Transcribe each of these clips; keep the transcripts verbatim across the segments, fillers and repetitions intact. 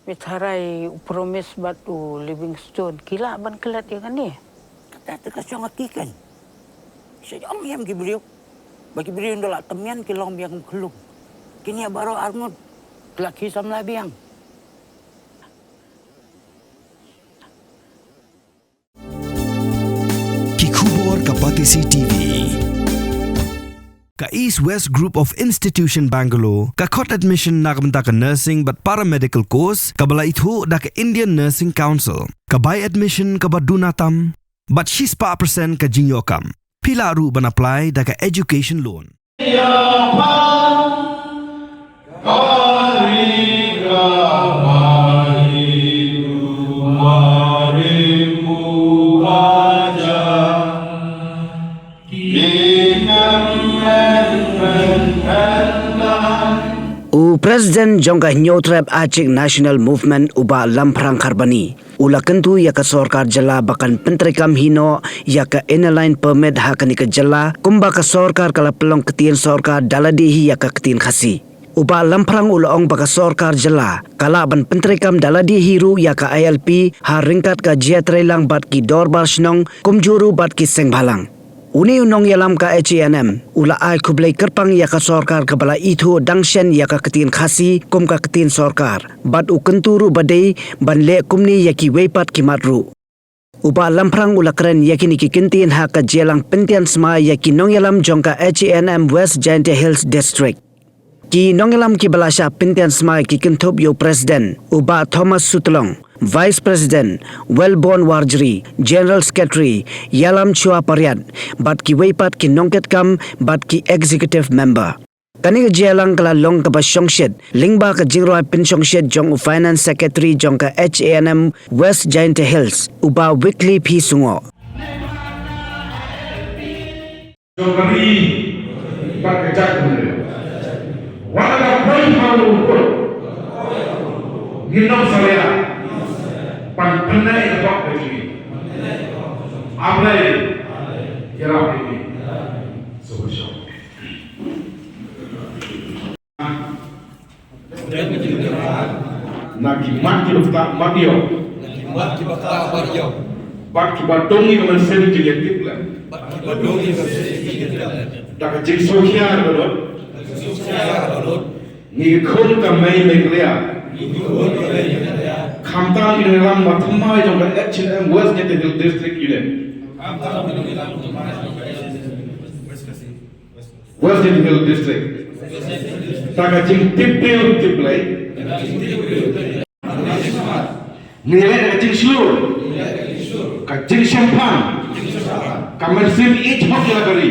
Pyrthei u Promise bad u Livingstone ki lah ban klet ïa kane. Kata te ka shong ha ki kan. Sha ïam ïam ki briew. Ba ki briew nda la temian ki long biang khlung. Kine baroh arngut. Ki la ki samla biang. Ki khubor ka Batesi T V. Ka East West Group of Institution Bangalore ka khot admission na ka bynta ka nursing bad paramedical course kaba la ithuh da ka Indian Nursing Council. Ka bai admission kaba duna tam bad shispah percent ka jingïoh kam. Phi lah ruh ban apply da ka education loan. U President jong ka Hynñiewtrep Achik National Movement u Bah Lamphrang Kharbani u la kyntu ïa ka sorkar jylla ba kan pyntreikam hi noh ïa ka Inner Line Permit ha kane ka jylla, kumba ka sorkar ka la pynlong ktien sorkar da lade hi ïa ka ktien Khasi. U Bah Lamphrang u la ong ba ka sorkar jylla ka lah ban pyntreikam da lade hi ruh ïa ka I L P ha ryngkat ka jingïatreilang bad ki dorbar shnong kumjuh ruh bad ki seng bhalang. Une u nongïalam ka H A N M u la ai khublei kyrpang ïa ka sorkar kaba la ithuh dang shen ïa ka ktien Khasi kum ka ktien sorkar, bad u kyntu ruh ba dei ban leh kumne ïa kiwei pat ki mat ruh. U Bah Lamphrang u la kren ïa kine ki kyntien ha ka jingïalang pyntian smai ïa ki nongïalam jong ka H A N M West Jaintia Hills District. Ki nongïalam kiba la shah pyntian smai ki kynthup ïa u President u Bah Thomas Sutlong, Vice President Wellborn Warjri, General Secretary Ïalam Chua Pariat, bad kiwei pat ki nongkitkam bad ki Executive Member. Kane ka jingïalang ka la long kaba shongshit lyngba ka jingrwai pynshongshit jong u Finance Secretary jong ka H A N M West Jaintia Hills, u Bah Wycliffe P Sungoh. Jong ka ri bad ka jaitbynriew. Wat la ka poi ha u kut, ngin ym salia ban pynneh ïa ka bok ka jong ngi. A Blei ïarap ïa ngi. Sngewbha. Na ki mat kiba ktah mat ïoh. Na ki mat kiba ktah mat ïoh. Bad kiba dong ïa ka mynsiem jingïatiplem. Bad kiba dong ïa ka mynsiem jingïatiplem. Da ka jingsngewkhia dohnud. Da ka jingsngewkhia dohnud. Ngi khun ka Mei Meghalaya. Ngi khun ka Mei Meghalaya. Khamtam ki nongïalam ba thymmai jong ka H A N M West Jaintia Hills District Unit. Khamtam ki nongïalam ba thymmai jong ka West Khasi. West Jaintia Hills District. Da ka jingtip briew tip Blei. Ngi leh da ka jingshlur, ka jingshemphang, ka mynsiem ïeit hok ïa la ka ri.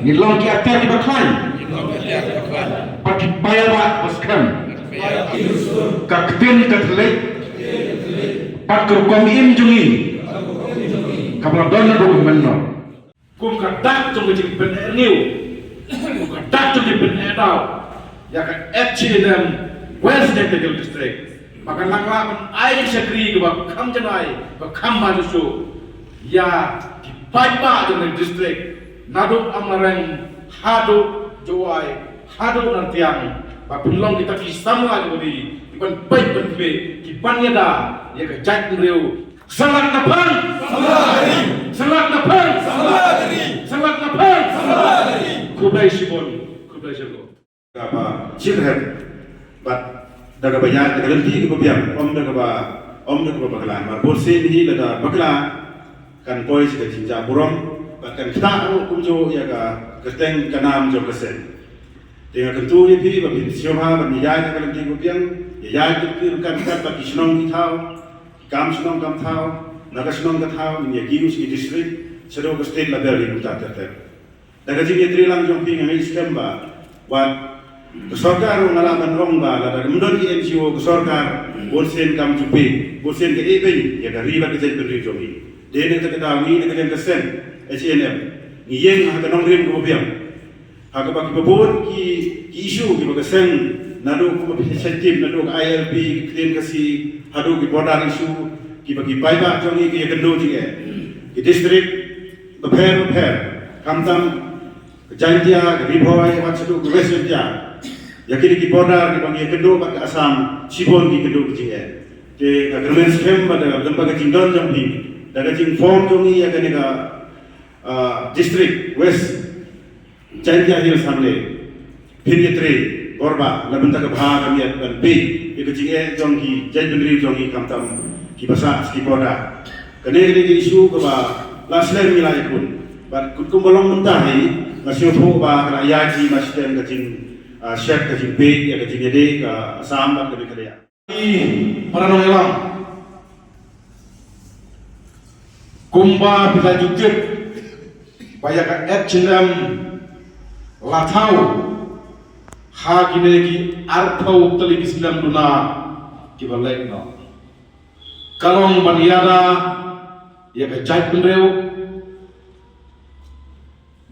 Ngi long ki atiar kiba khlaiñ, bad ki paidbah ba skhem. Ka ktien ka thylliej bad ka rukom im jong ngi kaba la don naduh mynno. Kum ka dak jong ka jingpyneh rngiew, kum ka dak jong ka jingpyneh daw ïa ka H A N M West Jaintia Hills District, ba kan nang lah ban ai ka shakri kaba kham janai, ba kham bha shuh shuh ïa ki paidbah jong ka district, naduh Amlareng haduh Jowai haduh Nartiang, ba pynlong kita ki samla jong ka ri, ki ban peit ban khmih, ki ban ïada ïa ka jaitbynriew. Salak na pang! Salak na pang! Salak na pang! Salak na pang! Khublei shibun, khublei shibun. Kaba chirhet bad da kaba ïaid da ka lynti kaba biang, ym da kaba, ym da kaba bakla. Mar bun sien hi lada bakla kan poi sha ka jingjah burom bad kan ktah ruh kumjuh ïa ka kyrteng ka nam jong ka seng. Te nga kyntu ïa phi ba phin sngewbha ban ïaid da ka lynti kaba biang, ïaid da ka lynti kaba biang bad ki shnong ki thaw. Kam shnong kam thaw, na ka shnong ka thaw, ngin ïa kiew sha ki district, shaduh ka state level, ïa kumta ter ter. Da ka jingïatreilang jong phi nga ngeit skhem ba wat ka sorkar ruh nga lah ban ong ba lada kam don ki N G O ka sorkar, bun sien kam ju peit, bun sien ka ibeiñ ïa ka ri bad ka jaitbynriew jong ngi. Dei na kata ka daw ngi na ka liang ka seng H A N M ngi ïeng ha ka nongrim kaba biang. Ha kaba kiba bun ki, ki issue kiba ka seng, naduh kiba pynshai tim, naduh ka I L P, ki ktien Khasi, haduh ki border issue, kiba ki paidbah jong ngi ki ïakynduh jingeh. Ki district bapher bapher, khamtam ka Jaintia, ka Ri Bhoi, wat shaduh ka West Jaintia. Ïa kine ki border kiba ngi ïakynduh bad ka Assam, shibun ki kynduh ki jingeh. Te ka kyrmen skhem ba da lem bad ka jingdon jong phi, da ka jingform jong ngi ïa kane ka, ah, district West Jaintia Hills hangne, phin ïatrei, Borba, na bynta ka bha ka miat ban peit ïa ka jingeh jong ki jaitbynriew jong ngi khamtam kiba sah ki border. Kane ka dei ka issue kaba la slem ngi la ïakhun. Bad katkum ba long mynta hi, nga sngewthuh ba ka la ïaid hi, ma shiteng ka jing, ah, shet ka jingpeit ïa ka jingïadei ka Assam bad ka Meghalaya. Para nongïalam, kumba phi la ju tip ba ïa ka H N M la thaw ha kine ki arphew tylli ki snem duna kiba leit noh. Ka long ban ïada ïa ka jaitbynriew,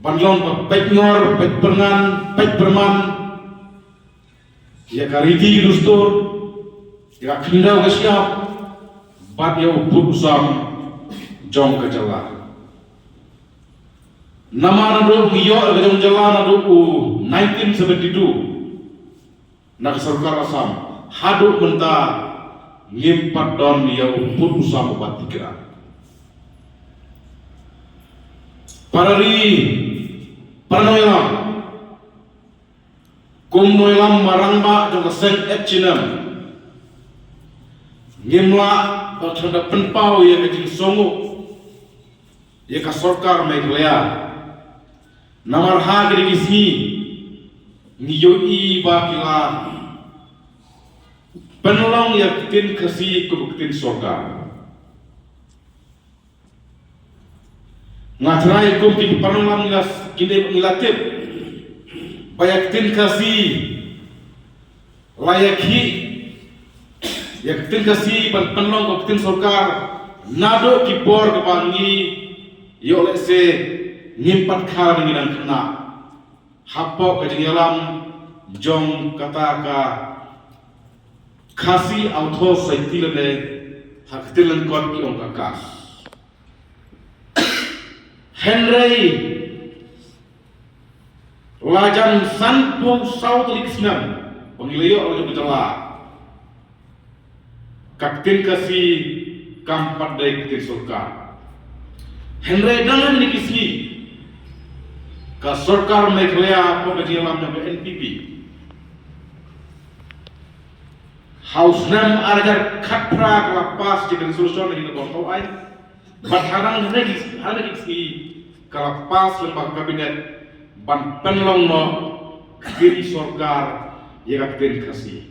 ban long ba peit ngor, peit pyrngan, peit pyrman ïa ka riti dustur, ïa ka khyndew ka shyiap, bad ïa u pud u sam jong ka jylla. Namar naduh ngi ïoh ïa ka jong jylla naduh u nineteen seventy-two na ka sorkar Assam, haduh mynta ngim pat don ïa u pud u sam uba tikna. Para ri, para nongïalam, kum nongïalam marang ba jong ka seng H N M, ngim lah ban da pynpaw ïa ka jingsngewnguh ïa ka sorkar Meghalaya. Namar ha kine ki sngi ngi ïohi ba ki la pynlong ïa ka ktien Khasi kum ka ktien sorkar. Nga trai kum ki para nongïalam ngi la, kine ngi la tip ba ïa ka ktien Khasi la ïakhih, ïa ka ktien Khasi ban pynlong kum ka ktien sorkar naduh ki por kaba ngi ïoh lehse ngim pat kha ngi dang khynnah. Hapoh ka jingïalam jong kata ka Khasi Authors' Society lane ha ka ktien lyngkot ki ong ka KAS. Hynrei la jan sanphew saw tylli ki snem ba ngi la ïoh la jong ka jylla, ka ktien Khasi kam pat dei ka ktien sorkar. Hynrei dang ha kine ki sngi ka sorkar Meghalaya hapoh ka jingïalam jong ka N P P ha u snem ar hajar khatphra ka la pass ïa ka resolution ha kane ka bor thaw aiñ. Bad ha kane ki, ha kane ki sngi ka la pass lyngba ka cabinet ban pynlong noh ka ktien sorkar ïa ka ktien Khasi.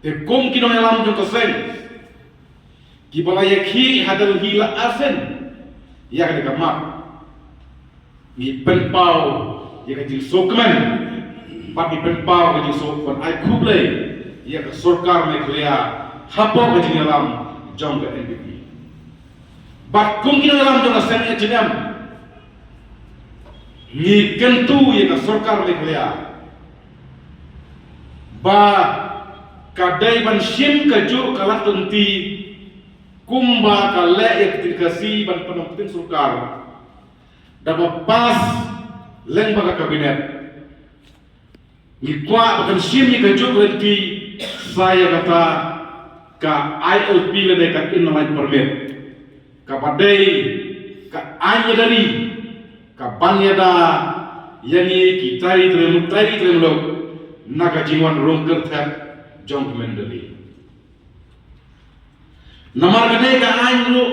Te kum ki nongïalam jong ka seng kiba la ïakhih ha Delhi la arsien ïa kane ka map, ngi pynpaw ïa ka jingsngewkmen bad ngi pynpaw ka jingsngew ban ai khublei ïa ka sorkar Meghalaya hapoh ka jingïalam jong ka N P P. Bad kum ki nongïalam jong ka seng H N M ngi kyntu ïa ka sorkar Meghalaya ba ka dei ban shim kajuh ka lad lynti kumba ka leh ïa ka ktien Khasi ban pynlong ktien sorkar. Da ba pass lyngba ka cabinet, ngi kwah ba kan shim ïa kajuh ka lynti sa ïa kata ka I L P lane ka Inner Line Permit, kaba dei ka aiñ ïada ri kaban ïada ïa ngi ki trai trai muluk, trai trai muluk na ka jingwan rung kyrthep jong ka hynmen ri. Namar ka dei ka aiñ ruh,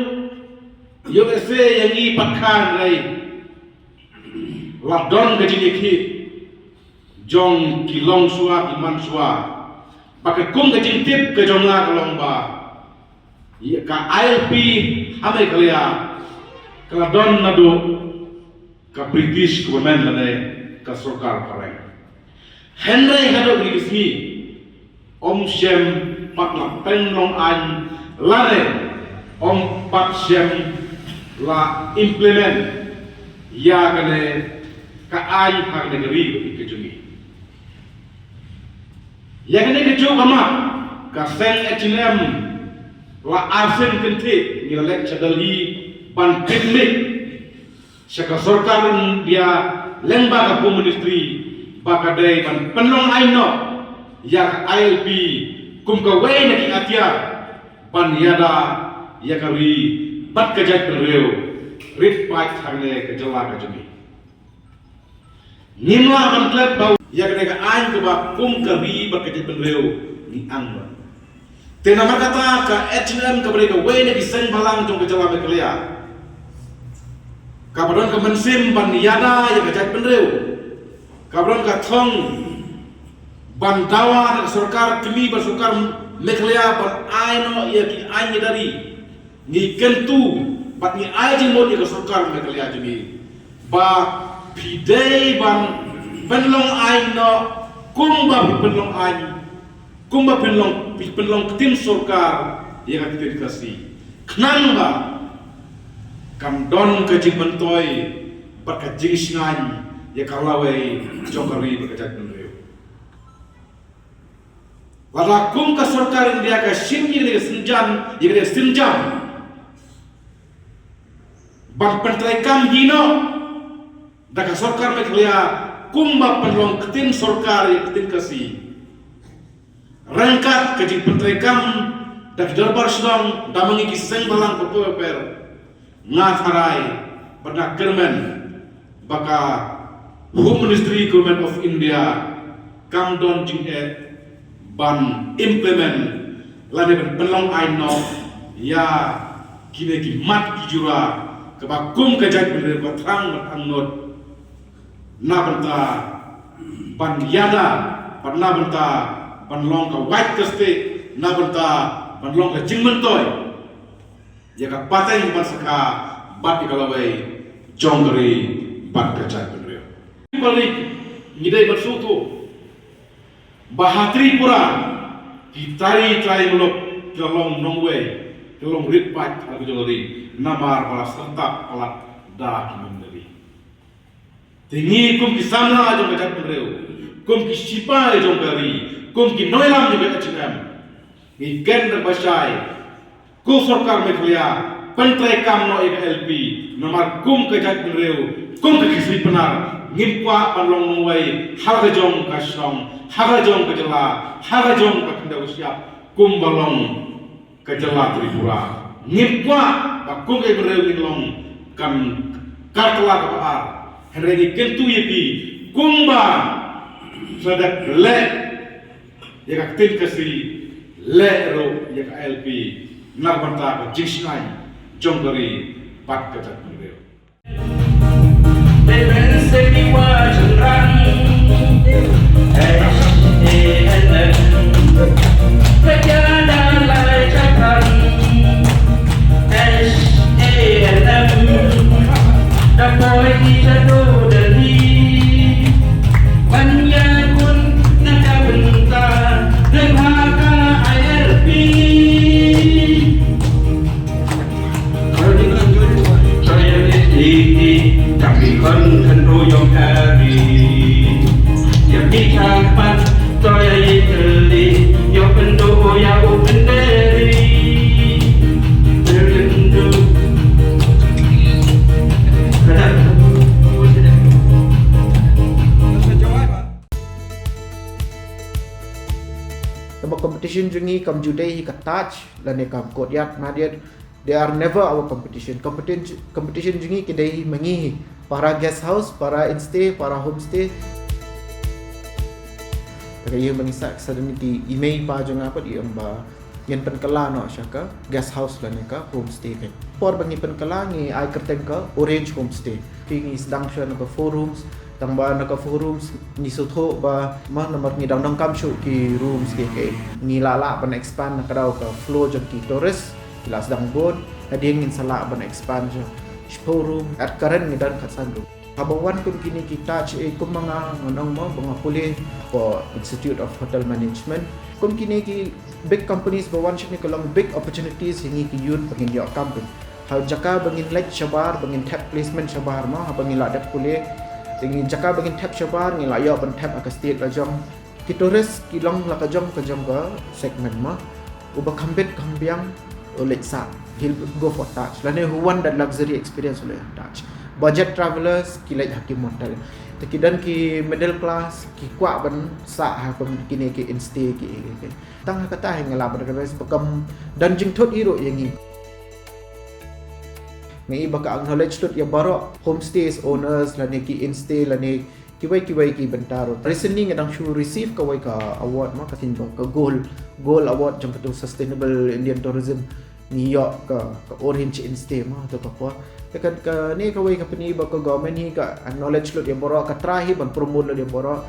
ïoh lehse ïa ngi pat kha ngi la don ka jingïakhih jong ki longshuwa ki manshuwa. Bad ka kum ka jingtip ka jong nga ka long ba ïa ka I L P ha Meghalaya ka la don naduh ka British government lane ka sorkar phareng. Hynrei haduh kine ki sngi ym shym pat la pynlong aiñ lane ym pat shym la implement ïa kane ka aiñ ha kane ka ri ka jong ngi. Ïa kane kajuh ka map ka seng H N M la arsien kynthih ngi la leit sha Delhi ban pynmih sha ka sorkar India lyngba ka Home Ministry ba ka dei ban pynlong aiñ noh ïa ka I L P kum kawei na ki atiar ban ïada ïa ka ri bad ka jaitbynriew, rit paid hangne ka jylla ka jong ngi. Ngim lah ban klet ba ïa kane ka aiñ kaba kum ka ri bad ka jaitbynriew ngi ang ba. Te namar kata ka H A N D M kaba dei kawei na ki seng bhalang jong ka jylla Meghalaya, kaba don ka mynsiem ban ïada ïa ka jaitbynriew, kaba don ka thong ban dawa na ka sorkar kmie bad sorkar Meghalaya ban ai noh ïa ki aiñ ïada ri. Ngi kyntu bad ngi ai jingmut ïa ka sorkar Meghalaya jong ngi ba phi dei ban pynlong aiñ noh kumba phi pynlong aiñ, kumba pynlong, phi pynlong ktien sorkar ïa ka ktien Khasi. Khnang ba kan don ka jingmyntoi bad ka jingshngaiñ ïa ka lawei jong ka ri bad ka jaitbynriew. Lada kum ka sorkar India ka shim ïa kane ka sienjam, ïa kane ka sienjam ban pyntreikam hi noh da ka sorkar Meghalaya kumba pynlong ktien sorkar ïa ka ktien Khasi ryngkat ka jingpyntreikam da ki dorbar shnong, da ma ngi ki seng bhalang bapher bapher. Nga tharai bad nga kyrmen ba ka Home Ministry Government of India kam don jingeh ban implement lane ban pynlong aiñ noh ïa kine ki mat ki jura kaba kum ka jaitbynriew ka thrang bad angnud na bynta ban ïada bad na bynta ban long ka wait ka stieh, na bynta ban long ka jingmyntoi ïa ka pateng ban sakha bad ïa ka lawei jong ka ri bad ka jaitbynriew. Palik, ngi dei ban sngewthuh ba ha Tripura ki trai trai muluk ki la long nongwei, ki la long rit paid ha ka jong ka ri namar ba la syrtap palat da ki mynder ri. Te ngi kum ki samla jong ka jaitbynriew, kum ki sipai jong ka ri, kum ki nongïalam jong ka H A N D M, ngi kren da kaba shai, ko sorkar Meghalaya, pyntreikam noh ïa ka I L P, namar kum ka jaitbynriew, kum ka Khasi Pnar, ngim kwah ban long nongwei ha ka jong ka shnong, ha ka jong ka jylla, ha ka jong ka khyndew ka shyiap, kumba long ka jylla Tripura. Ngim kwah ba kum ka jaitbynriew ngin long kan kar kylla kaba ar. Hynrei ngi kyntu ïa phi kumba sa dep leh ïa ka ktien Khasi, leh ruh ïa ka I L P na ka bynta ka jingshngaiñ jong ka ri bad ka jaitbynriew. Te ba competition jong ngi kam ju dei hi ka Taj lane kam Courtyard Marriott. They are never our competition. Competition, competition jong ngi ki dei hi ma ngi hi. Para guest house, para instay, para homestay. Te ka ïa ma ngi sa, sa dang ki i mei i pa jong nga pat i ong ba ngin pynkylla noh sha ka guest house lane ka homestay ka. Por ba ngi pynkylla ngi ai kyrteng ka Orange Homestay. Phi ngi sdang shuh na ka four rooms, tang ba na ka four rooms ngi sngewthuh ba ma namar ngi dang donkam shuh ki rooms ki, ki ngi lah lah ban expand na ka daw ka flow jong ki tourist, ki la sdang bun, hadien ngin sa lah ban expand shuh shiphew room, at current ngi don khatsan room. Haba wan kum kine ki Taj, eh, kum ma nga ngan ong mo ba nga pule ha Institute of Hotel Management. Kum kine ki big companies ba wan shane ka long big opportunities ha ngi ki youth ba ngin ïoh kam pyn. Ha jaka ba ngin leit shabar, ba ngin thep placement shabar mo, haba ngi la dep pule. Te ngi jaka ba ngin thep shabar, ngi la ïoh ban thep ha ka state la jong. Ki tourist ki long la ka jong ka jong ka segment mo. Uba kham bit kham biang u leit sah, he'll go for Taj. Lane who want that luxury experience u leit ha Taj. Budget travelers ki leit ha ki motel. Ki don ki middle class ki kwah ban sah ha kum kine ki instay ki, ki, ki. Tang ha kata hi nga lah ban recognize ba kam don jingthut hi ruh ïa ngi. Nga i ba ka acknowledge lut ïa baroh homestays owners lane ki instay lane kiwei kiwei ki bynta ruh. Recently nga dang shu receive kawei ka award ma ka sien ba ka gold, gold award jong katu sustainable Indian tourism. Ngi ïoh ka, ka Orange Instay ma tu ka por. Te ka, kane kawei ka pyni ba ka government hi ka acknowledge lut ïa baroh, ka try hi ban promote lut ïa baroh.